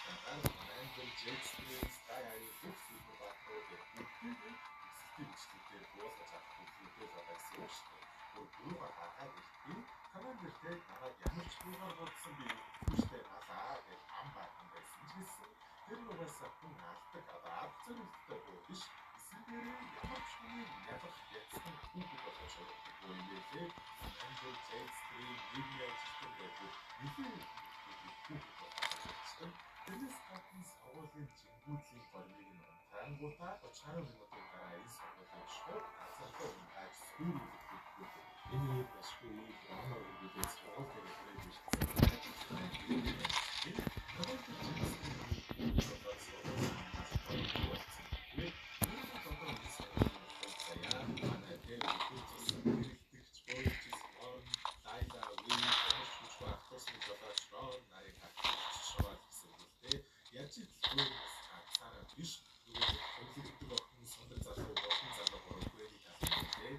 тагаар Commander Jetstream, Sky High бүх супер баатруудыг бүгдийг төгсөлтийн бичлэг дээр буулгаж авах төлөвлөлтөй байгаа гэсэн үг шүү дээ. Бүр буугаа гаргаад ирдээ. Commander тэ намайг ямар ч буугаар бодсон би хүчтэй малаа гэж ам баахан байсан ч гэсэн тэр нь угаасаа хүн алдаг одоо арга зориулттай буу биш. Эсвэргээрээ ямар ч хүний ялах яцхан хүүхэд болгож шорлодог буу юм байлээ. Commander Jetstream нийгмийн ажилтан гэдэг нэлээд хүүхэд болгож шорлодог. Тэрнээс гадна сургуулийн жингүүдлийн гормыг нь унтаангуудаа 30 минутын дараа энэ сургуулийг шууд газар руу унтааж сүүрүүлэх гэдэг. Энэ үеэр башгүй үйл ромоор үргэлжлээд сургууль дээр хүрээд ирсэн. Энэ Commander Jetstream болоод сургуулийн хамгаалалт болсон. Тэгээд энэ одоо энэ сургуулийн заяа манай тэр үйл хэрэглэгч бойлж Рон, Лайла, Уил ямар ч хүчгүй автобусны жолооч Рон нарыг авчирч шаваад гэсэн үг л дээ. Яаж ч зүгээр бас ганцаараа биш нөгөө төвлөрдөг охин сундаг залуу болон залуу гурав Гүэний талын дээ.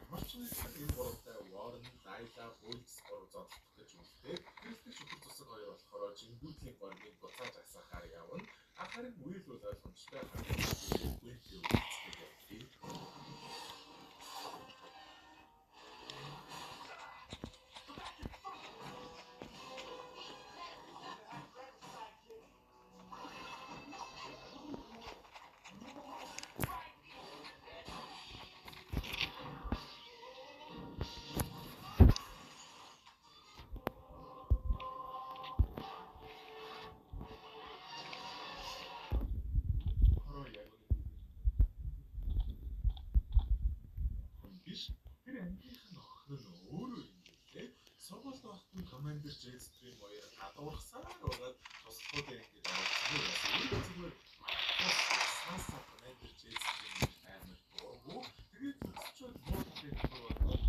Ямар ч байсан энэ гуравтай Warren, Лайла, Бойлс гурав зодтолдох гэж үлдээ. Хэрэглэгч үхэр цусаг хоёр болохоор жингүүдлийн гормыг буцааж асаахаар явна. Харин Уил бол ойлгомжтой харагдаж Гүэнтэй уулздаг явдгийг. Хороо яг биш. Тэр ангийнх нь охин нь өөрөө юм билээ. Сургуульд байхад нь Commander Jetstream хоёр гадуурхсаар байгаад туслахуудаа ингэж оролцсон. Бас өөрөө зүгээр массаа Commander Jetstream амар дургу. Тэгээд төгсчөөд муудахын тулд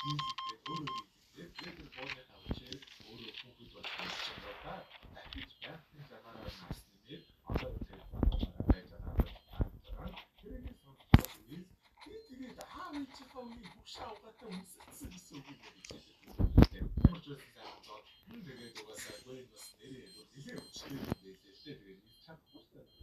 дийлэгдээд өөрөө дийлэгдээд тэгээд тэр бууныхаа хүчээр өөрөө хүүхэд болж юм байна да. Дахиж байхны замаараа нас нэмээд одоо тэгээд залуумаараа байж байгаа байгаа. Тэрнийг сонсоход үйл би тэгээд аав ээжийнхээ үнийг хөгшин авгаатай үнсэлсэн гэсэн үг юм гэж хэлдэг. Ямар ч байсан сайхан зоод тэгээд угаасаа гүйн бас нэрээ бүр нэлээ хүчтэй юм байлээ л дээ. Тэгээд мэдж чадахгүй шүү дээ.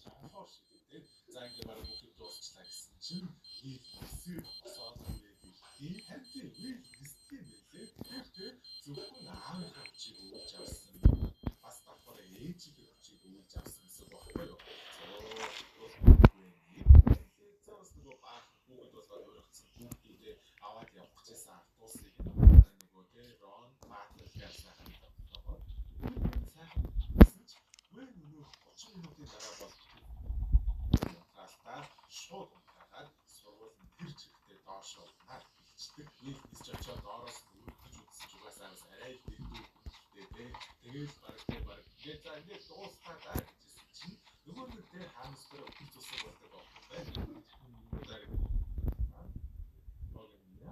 Цонхоор шидэгдээд за ингээ бараг бүх юм дуусчлаа гэсэн чинь Уил нисээд босоод ирээд ирдээ. Харин тийм Уил нисдэг юм байлээ. Тэгэхээр тэ зөвхөн аавынхаа хүчийг өгүүлж авсан. Бас давхар ээжийнхээ хүчийг өгүүлж авсан гэсэн үг байхгүй юу? За бас нөгөө баахан хүүхэд болоод уригдсан хүүхдүүдээ аваад явах гэжсэн автобусыг нөгөө тэ Рон Баатл гэж сайхан тогтоогоод сайхан гэсэн ч Гүн өнөөх 30 минутын дараа болох унтраалтаа шууд унтраагаад сургууль нь тэр чигтээ доошоо унаад бэлчдэг. Уил нисч очиод доороос нь өргөж үзсэн ч угаасаа бас арай л дэндүү хүнтэй тэ. Тэгээл бараг тэ бараг ингээд за ингээд дуусгаа даа гэжсэн чинь нөгөө нэг тэ хамстер өхөр цусаг болдог охин байна.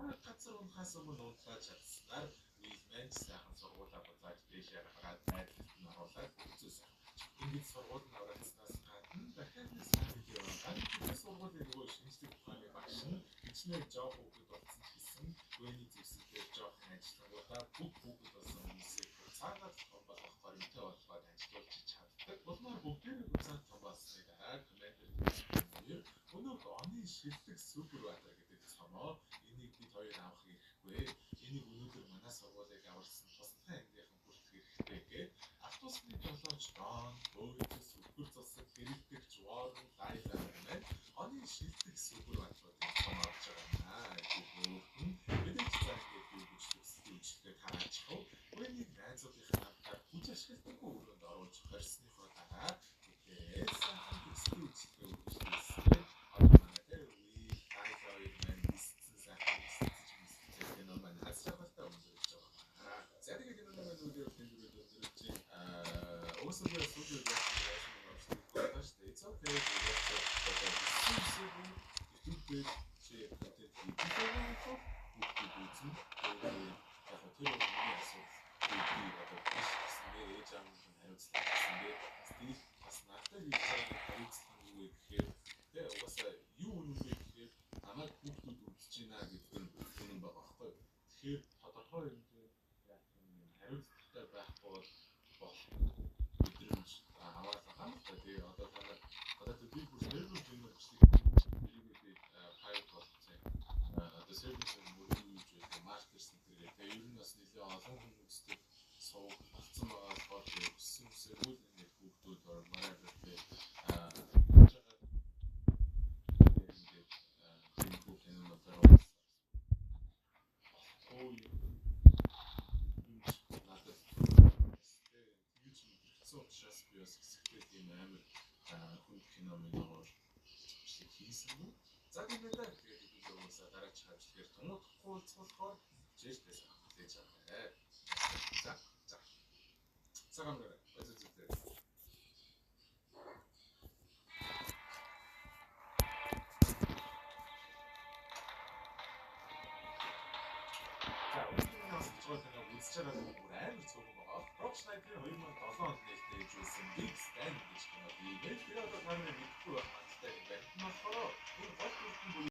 Яг газар унахаас өмнө унтлаа чадсанаар Уил маань сайхан сургуулаа буцааж дээшээ гаргаад найзлалт нь оруулаад зүй сайхан. Ингээд сургууль нь авраацснаас гадна дахиад нэг сайн видео байгаа. Тэр сургуулийн нөгөө шинжлэх ухааны багш нь хичнээн жоох хүүхэд болсон ч гэсэн Гүэний зэвсэг дээр жоохон ажиллангуудаа бүх хүүхэд болсон хүмүүсийг буцаагаад том болгох горимтой болгоод ажиллуулж чаддаг. Улмаар бүгдээрээ буцаад том болсны дараа Commander Jetstream өнөөх оны шилдэг супер баатар гэдэг цомоо энийг бид хоёр авах эрхгүй. Энийг өнөөдөр манай сургуулийг аварсан туслахын ангийнхан хүртэх эрхтэй гээд автобусны жолооч Рон, Бойлс, үхэр цусаг хэрэглэгч Warren, Лайла маань оны шилдэг супер баатруудын цом авч байгаа юм аа. Гэх мэдээж за ингээд би гэж төгсөлтийн үйлчлэгээ тараачихав. Гүэнийг найзуудынхаа хамтаар хүч ашигладаггүй өрөөнд оруулж хорьсныхоо дараа тэгээд сайхан төгсөлтийн үйлчлэгээ үргэлжлүүлсэн. Одоо манай тэр Уил, Лайла хоёр маань ниссэн сайхан ниссэн ниссэн кино маань аз жаргалтай өндөрлөж байгаа. За тэгээд кино маань үйл явдал энэ дөрөв өндөрлөж байна. Уусаа би сүүлийн үед яасан юм байна шүү дээ. It's okay. YouTube дээр чи контент хийж байгаа бол хүүхдүүд үзнэ. Тэгээд яг хөө тэр бол миний асуудал. Би одоо биш гэсэн бэ ээж аав нь хариуцлага гэсэн бэ. Стил бас надад хийж байгаа хариуцлага нь юу вэ гэхээр тэ угаасаа юу үнэн бэ гэхээр намайг хүүхдүүд үзэж байна гэдэг нь үнэн байгаа байхгүй юу. Тэгэхээр Сувг болцсон байгаа болохоор тэгээ өссөн өсөөгүй л ингээд хүүхдүүд or whatever, тэгээ байгаа ингээд тиймэрхүү кинонуудаар болохгүй юм надад тэгж мэдэрсэн учраас би бас хэсэгтэй тийм амар хүнд кино минь бичлэг хийсэнгүй. За, тийм ээ. Тэгээд хэдүүлээ угаасаа дараагийн бичлэгээр тунуудахгүй уулзах хичээлдээс хүлээж аваарай. За, за. Цагаан гэрээ. Үзэж үзээ. За, өнөөдөр бас гэж байгаа кино үзэж байгаа нь бүр амар цөөхөн байгаа. Rob Schneider 2007 онд нээлттэй хийжүүлсэн Big Stand гэж кино. Тэгээд тэр одоо та нарын мэдэхгүй байх.